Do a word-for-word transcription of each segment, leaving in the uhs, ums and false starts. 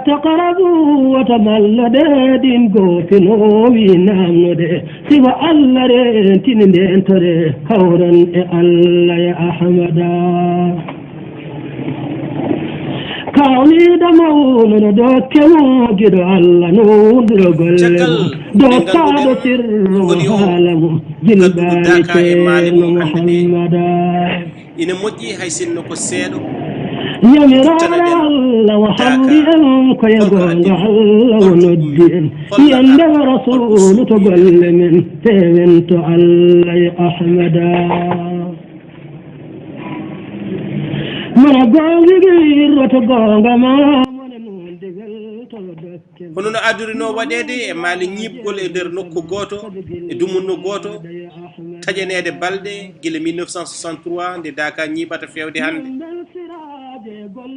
Taqrabu wata malla de ɗin goopi no wi namno de. Siwa Allah rentini nden to de hawran e Allah ya Ahmada. Kawniɗo mawnuɗo dokke mo giɗo Allah nunɗuɗo golle mo. Dokkaaɗo sirru mo haala mo jilɓaani ceerno Muhammada. Ina moƴƴi hay sinno ko seeɗo. Yamiraaɗo Allah o hamri en ko e goonga Allah o noddi en. Yiyande o Rasuulu to golle men, peewen to Allah e Ahmada. Mana goonga girro to goonga ma, mana nunde welto. Hono no addurinoo waɗeede e maale ñiiɓgol e nder nokku gooto, e dumunna gooto, taƴaneede balɗe gila mille neuf cent soixante-trois nde Daaka ñiiɓata feewde hannde.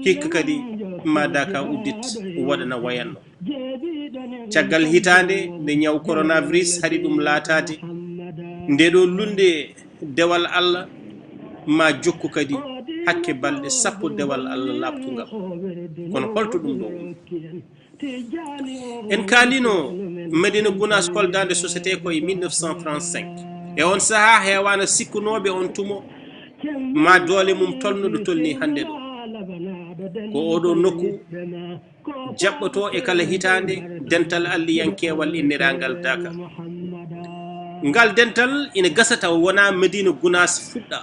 Hikka kadi ma Daaka uddit waɗana wayanno. Caggal hitaande nde ñaw coronavirus haɗi ɗum laataade, nde ɗo lulnde dewal Allah ma jokku kadi hakke balɗe sappo dewal Allah laaɓtungal. Kono holto ɗum ɗo woni? En kaalino Madina Gunaas Kolda nde sosete ko e mille neuf cent trente-cinq. E on sahaa heewaano sikkunooɓe on tumo ma doole mum tolno ɗo tolni hannde ɗo. Ko oɗo nokku jaɓɓoto e kala hitaande dental alliyankeewal inniraangal Daaka. Ngal dental ina gasa taw wonaa Madina Gunaas fuɗɗa,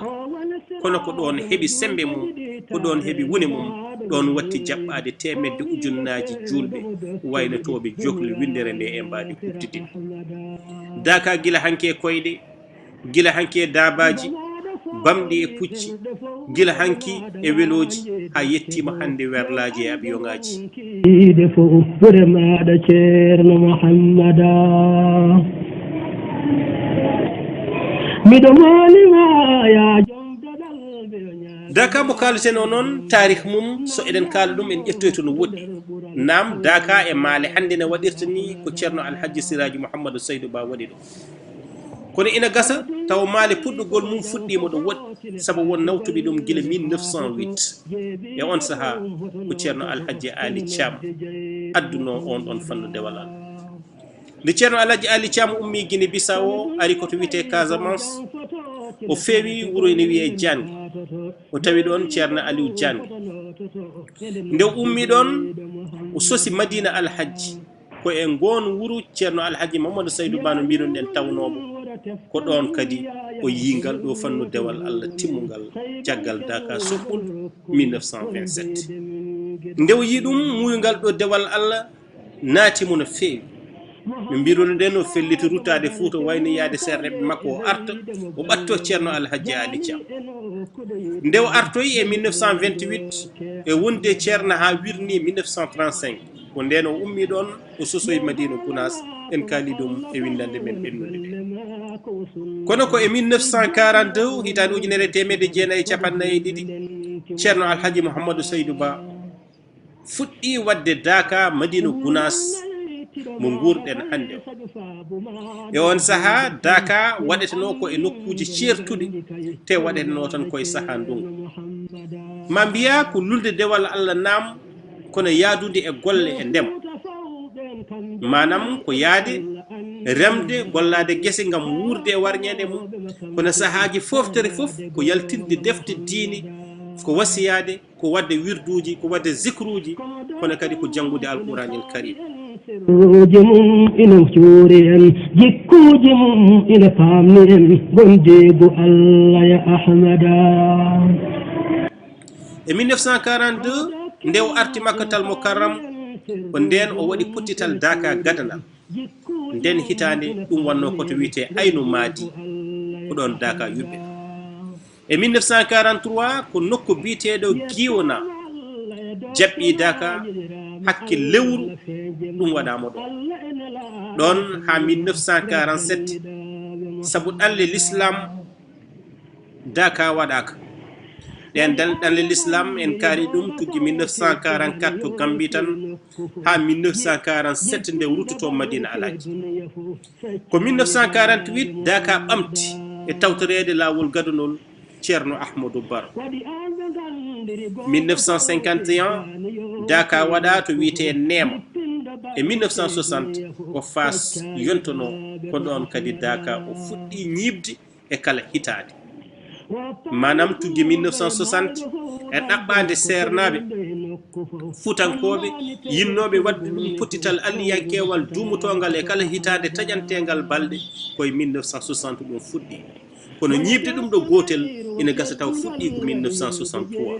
kono ko ɗoon heɓi semmbe mum, ko ɗoon heɓi wune mum, ɗoon watti jaɓɓaade teemedde ujunnaaji juulɓe waynotooɓe jokli winndere nde e mbaadi huɓtidin. Daaka gila hanki e koyɗe, gila hanki e daabaaji, bamɗi e pucci, gila hanki e welooji, haa yettiima hannde werlaaji e abiyoŋaaji. Yiide fof ɓure maaɗa Ceerno Muhammada. Miɗo maani ma yaa joom daɗal ɓe o ñaami. Daaka mo kaaleten o noon, taarih mum, so eɗen kaala ɗum, en ƴettoyto no woɗɗi. Naam, Daaka e maale hannde no waɗirta ni ko Ceerno Alhajji Siraaji Muhammadu Saydu Ba waɗi ɗum. Kono ina gasa tawa maale puɗɗugol mum fuɗɗiima ɗo woɗɗi, sabu won nawtuɓe ɗum gila mille neuf cent huit. E on sahaa ko Ceerno Alhajji Aali Caam addunoo on ɗon fannu dewal Allah. Nde Ceerno Alhajji Aali Caam ummii Gine Bisawo, ari ko to wiyetee Casamance, o feewi wuro ene wiyee Jaange. O tawi ɗoon Ceerno Aliw Jaange. Nde o ummii ɗoon, o sosi Madiina Alhajji. Ko e ngoon wuro Ceerno Alhaji Mamadou Saydou Ba no mbiiruno-ɗen tawnoo mo, ko ɗoon kadi o yii ngal ɗoo fannu dewal Allah timmungal caggal Daaka Soɓɓul mille neuf cent vingt-sept. Nde o yii ɗum, muuyungal ɗoo dewal Allah naati mo no feewi. No mbiiruno-ɗen, o felliti ruttaade Fuuta, wayno yaade seerneeɓe makko, o arta, o ɓattoo Ceerno Alhaji Aali Caam. Nde o artoyi e mille neuf cent vingt-huit, e wonde Ceerno haa wirnii mille neuf cent trente-cinq, ko ndeen o ummii ɗoon, o sosoyi Madiina Gunaas, en kaali ɗum e winndannde men ɓennunde nde. Kono ko e mille neuf cent quarante-deux, hitaande ujunere e teemedde jeenayi e cappanɗe nayi e ɗiɗi, Ceerno Alhaji Mouhamadou Saydou Ba fuɗɗii waɗde Daaka Madiina Gunaas mo nguur-ɗen hannde o. E oon sahaa, Daaka waɗetenoo ko e nokkuuji ceertuɗi, te waɗetenoo tan ko e sahaa ndunngu. Maa mbiyaa ko lulde dewal Allah naam, kono yaadude e golle e ndema. Maanam ko yahde remde, gollaade gese ngam wuurde e warñeende mum. Kono sahaaji fooftere fof ko yaltinde defte diine, ko wasiyaade, ko waɗde wirduuji, ko waɗde zikruuji, kono kadi ko janngude Alquraanil Kariim. Sirruuji mum ina cuuri en, jikkuuji mum ina paamni en, ngondiigu Allah ya Ahmada. E mille neuf cent quarante-deux, nde o arti Makkatal Mukarram, ko ndeen o waɗi pottital Daaka gadanal. Ndeen hitaande, ɗum wonnoo ko to wiyetee Aynu Maadi, ko ɗoon Daaka yuɓɓi. E mille neuf cent quarante-trois, ko nokku biyeteeɗo Giwona jaɓɓi Daaka hakke lewru, ɗum waɗaama ɗoon. Ɗoon haa mille neuf cent quarante-sept, sabu ɗanle Lislaam, Daaka waɗaaka. Ɗeen dan-, ɗanle Lislaam, en kaali ɗum tuggi mille neuf cent quarante-quatre to Gambie tan, haa mille neuf cent quarante-sept nde ruttotoo Madiina Alhaji. Ko mille neuf cent quarante-huit Daaka ɓamti e tawtoreede laawol gadanol Ceerno Ahmadou Baro. Mille neuf cent cinquante et un, Daaka waɗa to wiyetee Neema. E mille neuf cent soixante ko Faas yontonoo, ko ɗoon kadi Daaka o fuɗɗii ñiiɓde e kala hitaande. Maanaam tuggi mille neuf cent soixante e ɗaɓɓaande seernaaɓe, fuutankooɓe, yinnooɓe waɗde ɗum pottital alliyankeewal duumotoongal e kala hitaande taƴanteengal balɗe, ko e mille neuf cent soixante ɗum fuɗɗii. Kono ñiiɓde ɗum ɗo gootel ina gasa taw fuɗɗii ko mille neuf cent soixante-trois.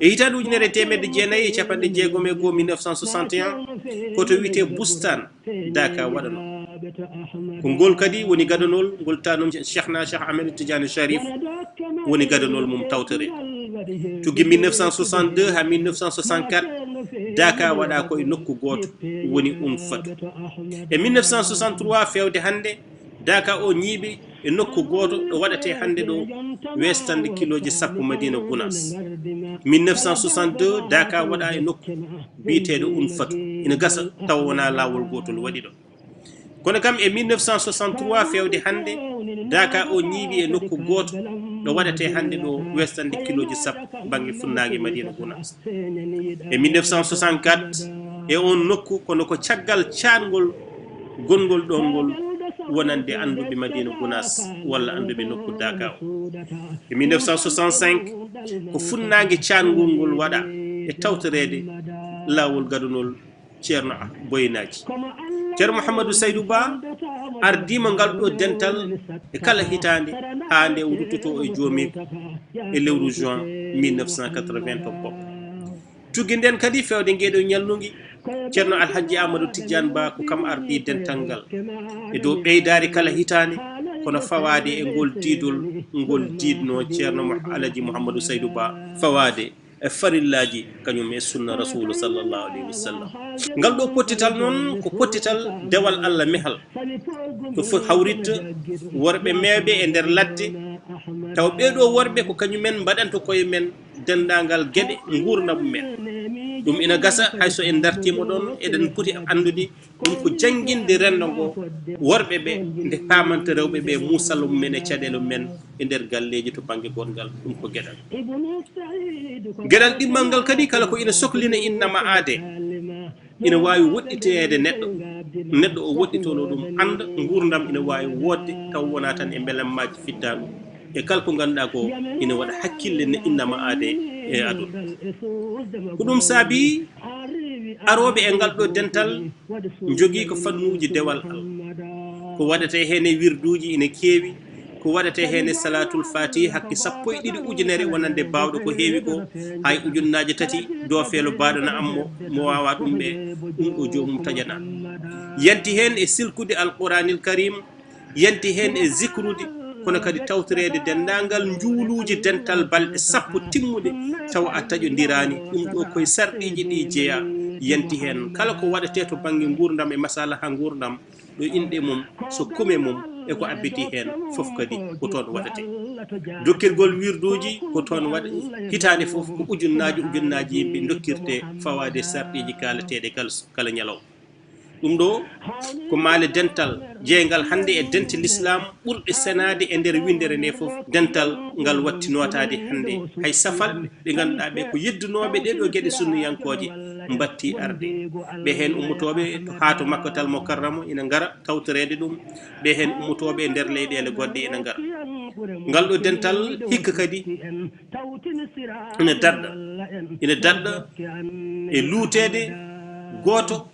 E hitaande ujunere e teemedde jeenayi e capanɗe jeegom e goo, mille neuf cent soixante et un, ko to wiyetee Bustaan, Daaka waɗanoo. Ko ngol kadi woni gadanol ngol taanum Cheikhna Cheikh Ahmed Tidiane Sharif woni gadanol mum tawtoreede. Tuggi mille neuf cent soixante-deux haa mille neuf cent soixante-quatre, Daaka waɗa ko e nokku gooto, woni Unfatu. E mille neuf cent soixante-trois feewde hannde, Daaka o ñiiɓi e nokku gooto ɗo waɗetee hannde ɗo weestande kilooji sappo Madina Gunaas. Mille neuf cent soixante-deux, Daaka waɗa e nokku biyeteeɗo Unfatu. Ina gasa tawa wonaa laawol gootol waɗi ɗo. Kono kam e mille neuf cent soixante-trois feewde hannde, Daaka o ñiiɓi e nokku gooto ɗo waɗetee hannde ɗo weestande kilooji sappo bannge funnaange Madina Gunaas. E mille neuf cent soixante-quatre, e oon nokku, kono ko caggal caangol gonngol ɗoon ngol wonande annduɓe Madina Gunaas walla annduɓe nokku Daaka o. E mille neuf cent soixante-cinq, ko funnaange caangol ngol waɗa e tawtoreede laawol gadanol Ceerno Boynaaji. Ceerno Mouhamadou Saydou Ba ardiima ngal ɗo dental e kala hitaande haa nde o ruttotoo e joomiiko e lewru juin mille neuf cent quatre-vingts to Pop. Tuggi nden kadi feewde ngeeɗo ñalnungi, Ceerno Alhajji Amadou Tidiane Ba ko kam ardii dental ngal e dow ɓeydaari kala hitaande, kono fawaade e ngol diidol ngol diidnoo Ceerno Mo-, Alhaji Mouhamadou Saydou Ba, fawaade e farillaaji kañum e sunna Rasuulu sallallahu alayhi wa sallam. Ngal ɗo pottital noon ko pottital dewal Allah mehal. Ko fo-, hawritta worɓe meewɓe e nder ladde, tawa ɓee ɗo worɓe ko kañumen mbaɗanta koye men denndaangal geɗe nguurndam men. Ɗum ina gasa hay so en dartiima ɗoon, eɗen poti anndude ɗum ko jannginde renndo ngo, worɓe ɓe nde paamanta rewɓe ɓe muusal mum en e caɗeele mum en e nder galleeji to bannge goɗngal, ɗum ko geɗal. Geɗal ɗimmal ngal kadi kala ko ina soklina innama aade, ina waawi woɗɗiteede neɗɗo, neɗɗo o woɗɗitono ɗum, annda nguurndam ina waawi woodde taw wonaa tan e mbelemmaaji fittandu e kala ko ngannduɗaa ko ina waɗa hakkille ne innama aade e aduna. Ko ɗum saabi arooɓe e ngal ɗo dental njogii ko fannuuji dewal Allah. Ko waɗetee heen e wirduuji ina keewi, ko waɗetee heen e salaatul faatihi hakke sappo e ɗiɗi ujunere wonande baawɗo ko heewi ko, hay ujunnaaje tati doofeelo baaɗo na ammo mo waawaa ɗum ɓe, ɗum ɗo joomum taƴanaa. Yanti heen e silkude Alquraanil Kariim, yanti heen e zikrude, kono kadi tawtoreede denndaangal njuuluuji dental balɗe sappo timmuɗe tawa a taƴondiraani. Ɗum ɗo koye sarɗiiji ɗi jeyaa, yanti heen kala ko waɗetee to bannge nguurndam e masalaha nguurndam, ɗo inɗe mum, so kume mum e ko abbiti heen fof kadi ko toon waɗetee. Dokkirgol wirduuji ko toon waɗa, hitaande fof ko ujunnaaji ujunnaaji yimɓe dokkirtee fawaade sarɗiiji kaalateeɗe kala, kala ñalawma. Ɗum ɗo ko maale dental jeyngal hannde e dente lislaam ɓurɗe senaade e nder winndere nde fof. Dental ngal watti nootaade hannde hay safal ɓe ngannduɗaa ɓe ko yeddunooɓe ɗee ɗo geɗe sunniyankooje mbatti arde. Ɓe heen ummotooɓe to, haa to Makkatal Mukarrama ina ngara tawtoreede ɗum, ɓe heen ummotooɓe e nder leyɗeele goɗɗe ina ngara. Ngal ɗo dental hikka kadi ina daɗɗa, ina daɗɗa e luuteede gooto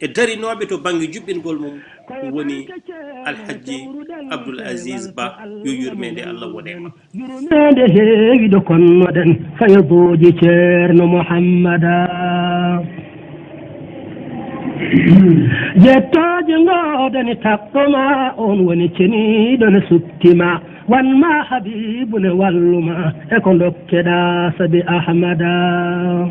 e darinooɓe to bannge juɓɓingol mum, woni Alhajji Abdoul Aziz Ba, yo yurmeende Allah wone e makko. Yurmeende heewi ɗo konnoɗen fayabuuji Ceerno Muhammada. Jettooje ngoodani takko ma, on woni ceniiɗo ne suɓti ma, wan ma Habiibu ne wallu ma, e ko ndokkeɗaa sabi Ahmada.